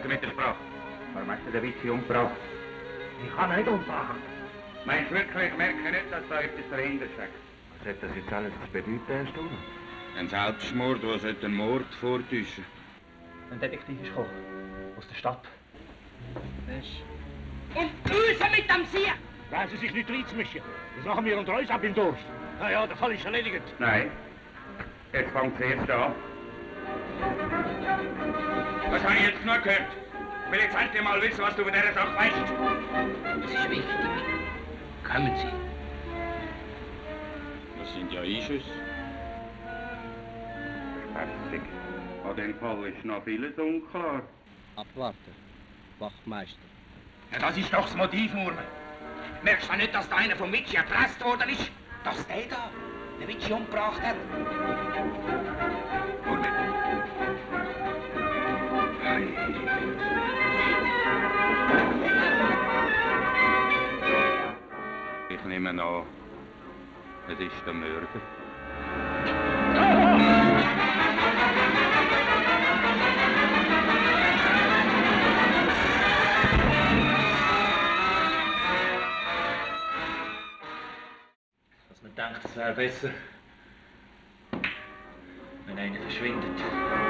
Schluss mit der Sprache. Warum hast du den Witz umgebracht? Ich kann nicht umbrachen. Meinst du wirklich, ich merke nicht, dass da etwas dahinter steckt? Was hat das jetzt alles zu bedeuten, Herr Stummer? Ein Selbstmord, der sollte einen Mord vortäuschen. Ein Detektiv ist gekommen. Aus der Stadt. Und raus mit dem Sieg! Wenn Sie sich nicht reinzumischen, das machen wir unter uns ab im Dorf. Na ja, der Fall ist erledigt. Nein. Jetzt fängt es erst an. Was habe ich jetzt noch gehört? Ich will jetzt endlich mal wissen, was du von dieser Sache weißt. Das ist wichtig. Kommen Sie. Das sind ja Einschüsse. Spätzig. An dem Fall ist noch vieles unklar. Abwarten, Wachtmeister. Ja, das ist doch das Motiv, Murmer. Merkst du nicht, dass da einer vom Witschi erpresst worden ist? Dass der da den Witschi umgebracht hat? Murmer. Ich nehme an, es ist der Mörder. Man denkt, es wäre besser, wenn einer verschwindet.